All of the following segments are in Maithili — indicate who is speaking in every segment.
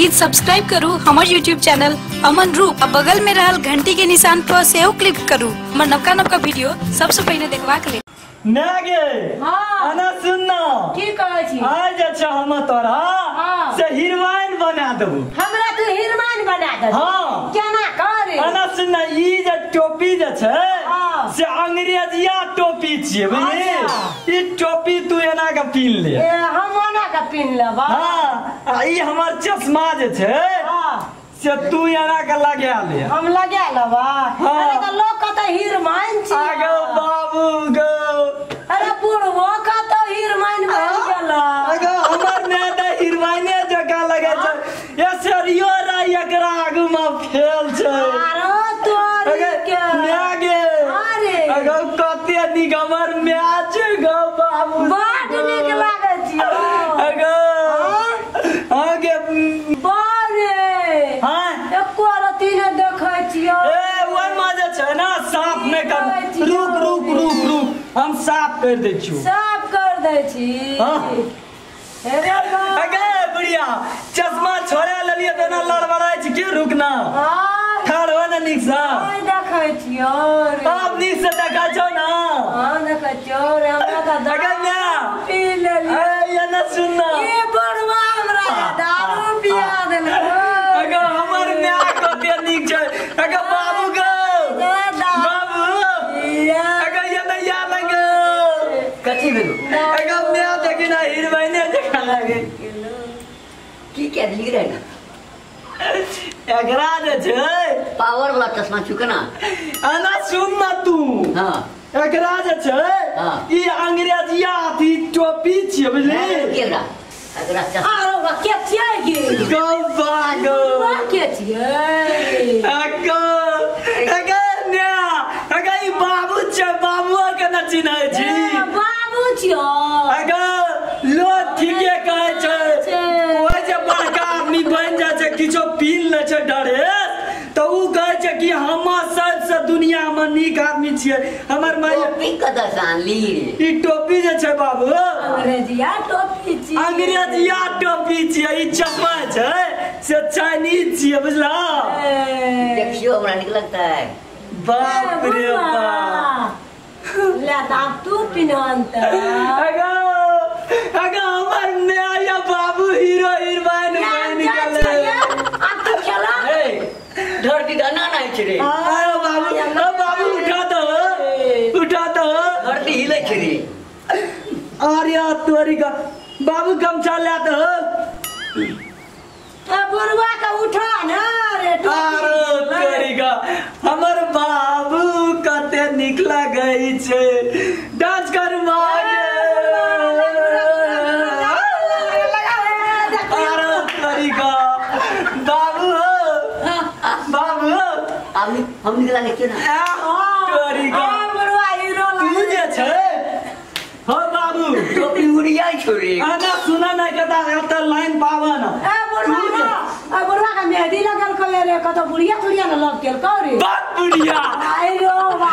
Speaker 1: प्लीज सब्सक्राइब करू हमर यूट्यूब चैनल अमन रूप आ बगल में रहल घंटी के निशान पर सेहो क्लिक करू हमर नवका नवका वीडियो सबसे पहले देखबाक लेल।
Speaker 2: ना गे
Speaker 3: हाँ।
Speaker 2: अना सुनना
Speaker 3: की कहै छी?
Speaker 2: आज अच्छा हम तोरा
Speaker 3: हाँ।
Speaker 2: से हीरोइन बना देबू।
Speaker 3: हमरा तू हीरोइन बना दे?
Speaker 2: हाँ।
Speaker 3: केना करे?
Speaker 2: अना सुनना ई जे टोपी जे छै
Speaker 3: हाँ।
Speaker 2: से अंग्रेजिया टोपी छियै बुझली?
Speaker 3: अच्छा।
Speaker 2: ई टोपी तू एना के पिन ले।
Speaker 3: ए हम ओना के पिन लेब।
Speaker 2: हाँ आ ई हमर चश्मा जे छै
Speaker 3: हाँ।
Speaker 2: से तू एना के लगा ले।
Speaker 3: हम लगा लेब।
Speaker 2: हाँ।
Speaker 3: अरे तो लोग कहता हीरोइन छी।
Speaker 2: आगो बाबू गो।
Speaker 3: अरे बुढ़बो कहता हीरोइन बन गेल।
Speaker 2: आगो हमर माय त हीरोइने जकाँ लगै छै। ये सरियो राय एकरा आगू में फेल छै।
Speaker 3: अरे तोरी के
Speaker 2: माय गे।
Speaker 3: अरे
Speaker 2: आगो कते नीक हमर माय छै गो बाबू।
Speaker 3: बड नीक लागै छियौ।
Speaker 2: आगो आगे
Speaker 3: बारे
Speaker 2: हाँ
Speaker 3: एको रत्ती ने देखै छियौ।
Speaker 2: ए ओहि में जे छै ना साफ नहि कर। रुक रुक रुक रुक हम साफ कर दै छियौ।
Speaker 3: साफ कर दै छी।
Speaker 2: हाँ।
Speaker 3: हे
Speaker 2: अगे बुढ़िया चश्मा छोड़ा लेलियै तऽ एना लड़बड़ाइ छी के रुक ना।
Speaker 3: हाँ
Speaker 2: ठाढ़ हो ना नीक सँ।
Speaker 3: नहि देखै छियौ रे।
Speaker 2: आब नीक से देखै छौ ना।
Speaker 3: हाँ देखै छियौ रे हमरा तऽ
Speaker 2: अगे माय
Speaker 3: पी लेलियै।
Speaker 2: ए एना सुन ना।
Speaker 3: ई बुढ़वा हमरा दारू पिया देलकै।
Speaker 2: अगे हमर माय कते नीक छै। अगे बाबू गो बाबू अगे एना या लगे
Speaker 4: कथी भेलो?
Speaker 2: अगे माय देखी ना हीरोइने जकाँ लागे।
Speaker 4: की के देली रे?
Speaker 2: एकरा जे छै
Speaker 4: पावर वाला चश्मा छुक ना।
Speaker 2: अना सुन ना तू।
Speaker 4: हां
Speaker 2: एकरा जे छै
Speaker 4: हां
Speaker 2: ई अंग्रेजिया अथी टोपी छियै बुझली?
Speaker 4: केकरा? एकरा चश्मा।
Speaker 3: आरो बा के छियै गे?
Speaker 2: गौ बागो
Speaker 3: बा के छियै?
Speaker 2: अगो अगे न्या अगे ई बाबू छै बाबुआ के न चिन्है छी।
Speaker 3: बाबू छियौ।
Speaker 2: अगे लोग ठीके कहै छै ओहि जे बड़का आदमी बनि जाइ छै किछो पीन लै छै डरे तऽ उ कहै छै कि हम सबसे दुनिया में नीक आदमी छियै। हमर माय
Speaker 4: टोपी कतऽ से आनली रे?
Speaker 2: ई टोपी जे छै बाबू
Speaker 3: अंग्रेजिया टोपी छियै।
Speaker 2: अंग्रेजिया टोपी छियै। ई चश्मा छै से चाइनीज छियै बुझला?
Speaker 4: देखियो हमरा नीक लगता है।
Speaker 2: बाप रे बाप।
Speaker 3: ले तऽ आब तू पिन्हन तऽ।
Speaker 2: अगो अगो हमर माय या बाबू हीरो हीरोइन बनि गेलै।
Speaker 3: आब तू खेला।
Speaker 4: ए धरती दाना नै छै रे।
Speaker 2: अरे बाबू ओ बाबू उठा दो उठा दो।
Speaker 4: धरती हिलै छै रे।
Speaker 2: अरे तोरी का बाबू गमछा ले दो।
Speaker 3: ए बुढ़वा के उठा ना रे।
Speaker 2: अरे तोरी का हमर बाबू कते नीक लगै छै। डांस करू मागे। अरे तोरी का बाबू हो बाबू हो
Speaker 4: हम नीक लागै छै ना।
Speaker 2: तोरी का
Speaker 3: बुढ़वा हीरो
Speaker 2: तू जे छै हो बाबू
Speaker 4: टोपी उड़ियाइ छौ रे।
Speaker 2: आना सुना नहीं कता एतऽ लाइन पावा ना।
Speaker 3: ए बुढ़वा ए बुढ़वा के मेहंदी लगल कले रे कतौ बुढ़िया तुढ़िया न लग गेल कौ रे।
Speaker 2: बाप बुढ़िया
Speaker 3: आइ रो बा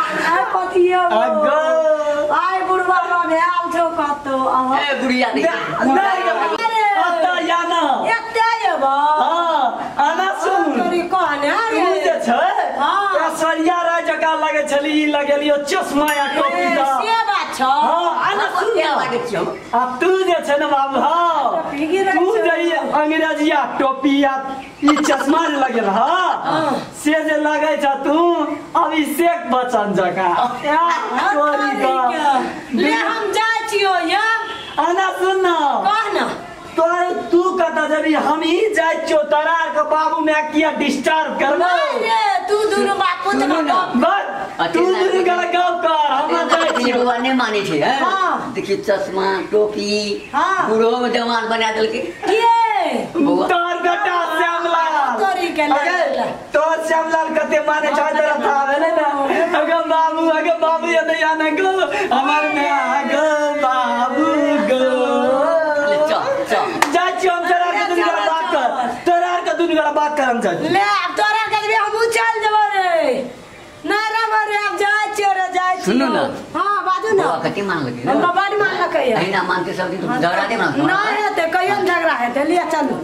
Speaker 3: कथियो
Speaker 2: अगो
Speaker 3: आइ बुढ़वा लग आयल छौ कतौ।
Speaker 4: ए बुढ़िया नहीं
Speaker 2: अतऽ या ना
Speaker 3: एते एबो।
Speaker 2: हां आना सुन
Speaker 3: तोरी कहने रे
Speaker 2: तू जे छै
Speaker 3: हां
Speaker 2: ऐश्वर्या राय जकाँ लगै छली ई लगेलियो चश्मा या टोपी दा
Speaker 3: से बात छौ।
Speaker 2: हां आना सुन
Speaker 4: के लागै छौ?
Speaker 2: आ तू जे छै ने बाबू हां तू जे ई अंग्रेजिया टोपी या ई चश्मा जे लगेल हां से जे लगै छ तू अभिषेक बच्चन जकाँ। तोरी का
Speaker 3: ले हम जाइ छियौ या।
Speaker 2: आना सुन ना
Speaker 3: कह ना।
Speaker 2: तोर तू कतऽ जेबी? हम ही जाइ छियौ तोरा के बाबू my किया डिस्टर्ब करबौ?
Speaker 3: नहीं रे तू दुनू बाप पुत के गप
Speaker 2: बस तू दुनू के गप कर हम जाइ छियौ।
Speaker 4: बौआ नहि मानै छै
Speaker 3: हाँ।
Speaker 4: देखियो चश्मा टोपी
Speaker 3: हाँ।
Speaker 4: बूढ़ो में जवान बना देलकै
Speaker 3: के
Speaker 4: बौआ।
Speaker 2: तोर बेटा श्यामलाल
Speaker 3: तोरी के
Speaker 2: अगे तोर श्यामलाल कते माने छै तोरा था भेलै ना। अगे बाबू ये नहीं आना गो हमर my go बाबू गो।
Speaker 4: चल चल
Speaker 2: जाइ छियौ हम तोरा के दुनू गोरा बात कर तोरा के दुनू गोरा बात कर हम जाइ छियौ।
Speaker 3: ले आब तोरा के देबे हमहूँ चल जेबो रे। ना रे रे आब जाइ छियौ रे जाइ छियौ।
Speaker 4: सुनू ना।
Speaker 3: हाँ बाजू ना।
Speaker 4: बौआ कते मानलकै?
Speaker 3: हमरा बड मानलकै।
Speaker 4: अहिना मानते सब दिन झगड़ा देब ना।
Speaker 3: ना हेतै कहियो ने झगड़ा हेतै। लिए चलू।